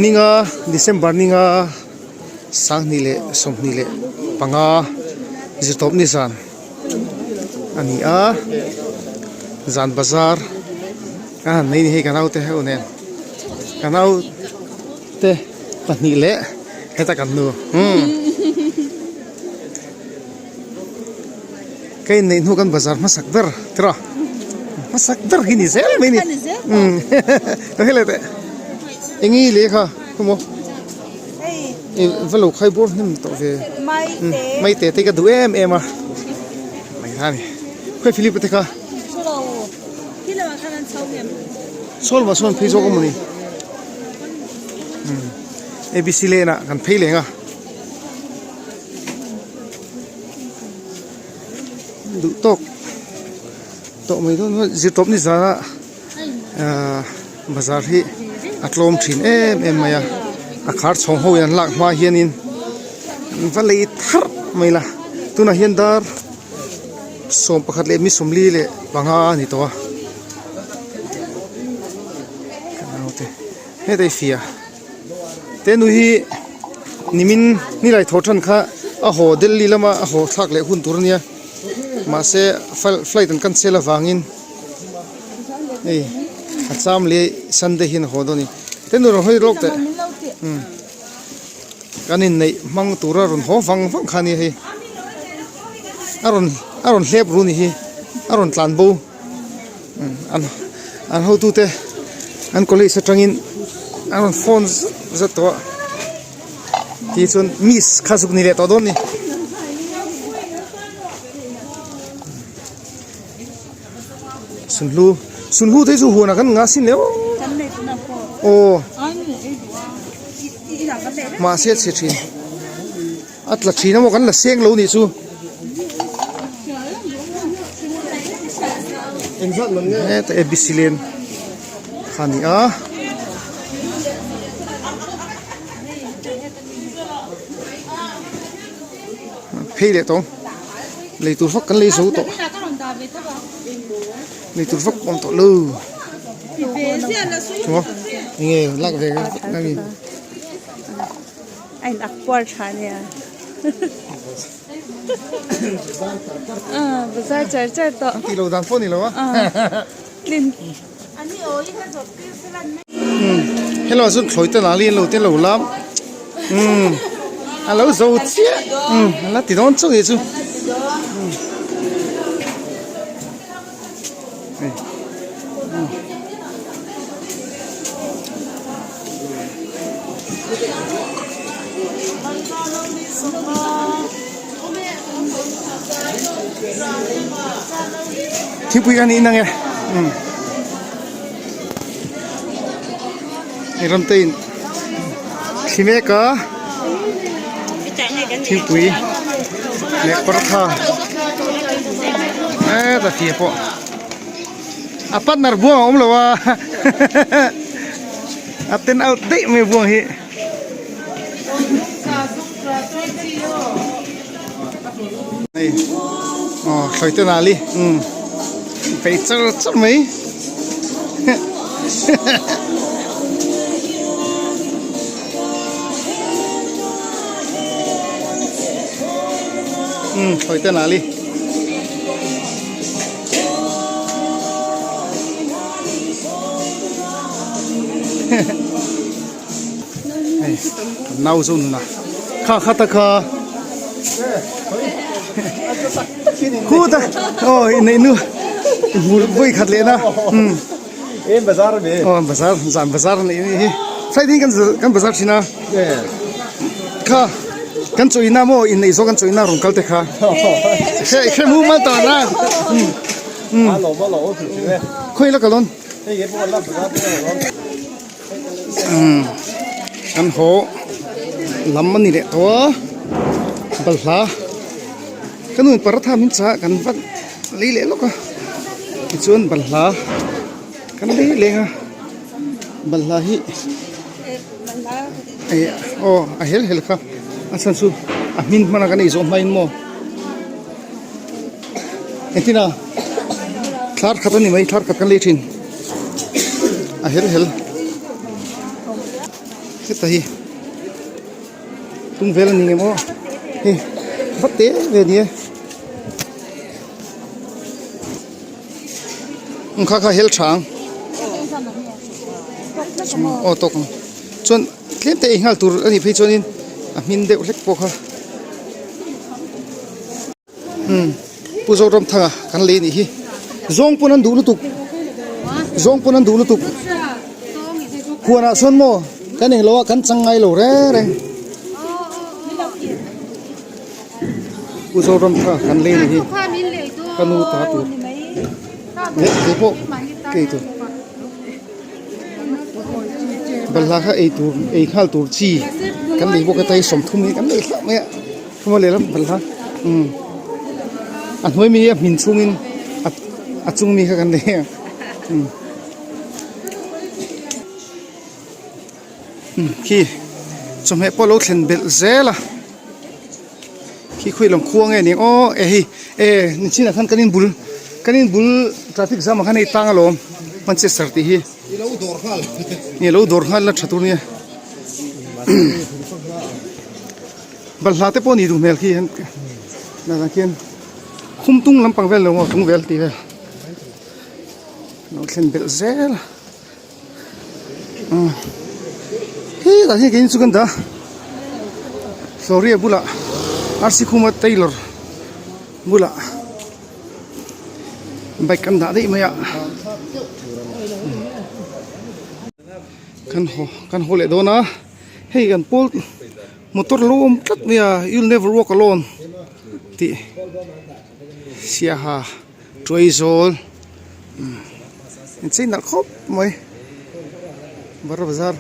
Ninga December ninga sanghnih leh 25 zirtawp ni zan a ni a zan bazar a han nei a ni hei ka naute ho nen ka naute pahnih leh heta kan nu umm ka inneih hnu kan bazar hmasak ber tiraw hmasak ber hi ni zel mai a ni umm ka hre leh teh eng nge leh kha emaw va lo khai bawr hnem tawh ve maite te ka duh em em a mai kha a ni khawi Philip a te kha saw lamah sawn an phei zawk a mawni abc lane ah kan phei leng a. Duh tawk tawh mai dawn a zirtawp ni zara ahh bazar hi a tlawm thin em em mai a a khar chhawng ho in an lak hma hianin va lei tharh mai la tunah hian dar 11:45 a ni tawh a hetah hi fia. Te nu hi nimin nilai thaw than kha a haw Delhi lama a haw thlak leh hun tur a nia mahse flight an cancel avangin hei a cham leh Sunday hian a haw dawn a ni te nu rawn hawi lawk teh umm kan inneih hmang tura rawn haw vang vang kha a nia hei a rawn a rawn hlep ru ni hi a rawn tlan bo. An an hotute an college atangin an rawn phone zat zat tawh a tichuan miss kha zuk ni leh tawh dawn a ni. Sunhlu sunhlu te chu huanah kan nga sin leh aw mahse a chhe thin. A tla thin a maw kan la seng lo nih chu. Heta abc lane kha a ni a. Phei leh tawng lei tur vak kan lei zo tawh lei tur vak awm tawh lo enge lak ve ka ni. A in ak puar tha nia bazar char char tawh tih lo dan pawh ni lo a tlin hello chu thlawi te nali an lo te lo lam umm a lo zo chiah umm a la ti dawn chauh nih chu. Thingpui kha niin ang e umm ram te in thli mek a thingpui leh paratha heta thli pawh a partner buang a awm lo a a ten out daih mai buang hi. Hei aw thlawi te nali umm peih char char mai umm thlawi te nali. Hei kan nau zo nuna kha kha ta kha khuta aw inneih nu hmu vawi khat leh na umm em bazar a ni aw bazar zan bazar a nih hi friday kan kan bazar thin a kha kan chaw ina maw inneih zawk kan chaw ina rawn kal te kha hre hre mu mal ta na umm khawi la ka lawn. Umm kan haw lam a ni leh tawh a balhla ka nu in paratha min chah kan va lei leh lawk a tichuan balhla kan lei leng a balhla hi eh aw a hel hel kha a chhan chu a hmin hman a kan ei zawh hmain maw engtin a thlar khat a ni mai thlar khat kan lei thin a hel hel. Heta hi tung vel a ni ngem aw hei va te ve a ni e ang kha kha hel tha ang aw tawk ang chuan tlem te ei nghal tur a nih phei chuanin a hmin deuh hlek pawh kha. Umm Pu Zoramthanga kan lei anih hi zawng pawn an duh lutuk zawng pawn an duh lutuk huanah sawn maw kan englo a kan chang ngai lo reng reng Pu Zoramthanga kan lei anih hi ka nu ta tur leh keipawh ka ei tur. Balhla kha ei tur ei nghal tur chi kan lei bawk a tai 30 hi kan lei hlauh mai a thuma lehlam balhla umm a hnuai mi hi a hmin chhungin a a chung mi kha kan lei a umm umm khi chawhmeh pawh a lo thlen belh zel a khi khawi lam khua nge ni aw e hei e nichinah khan kan inbul kan inbul traffic jam ah khan hei tang alawm Manchester tih hi nge lo dawr nghal la tha tur nia balhla te pawh a nih duh hmel khi dan ah khian khum tung lampang vel lo maw tung vel tih vel lo thlen belh zel a. Hetah hian keini chu kan dah a Floria bulah RC Khuma tailor bulah bike kan dah daih mai a kan haw kan haw leh dawn a hei kan pawl motor lo awm tlat mai a you'll never walk alone tih siaha. Tuaizawl inchei nalh khawp mai Bara bazar.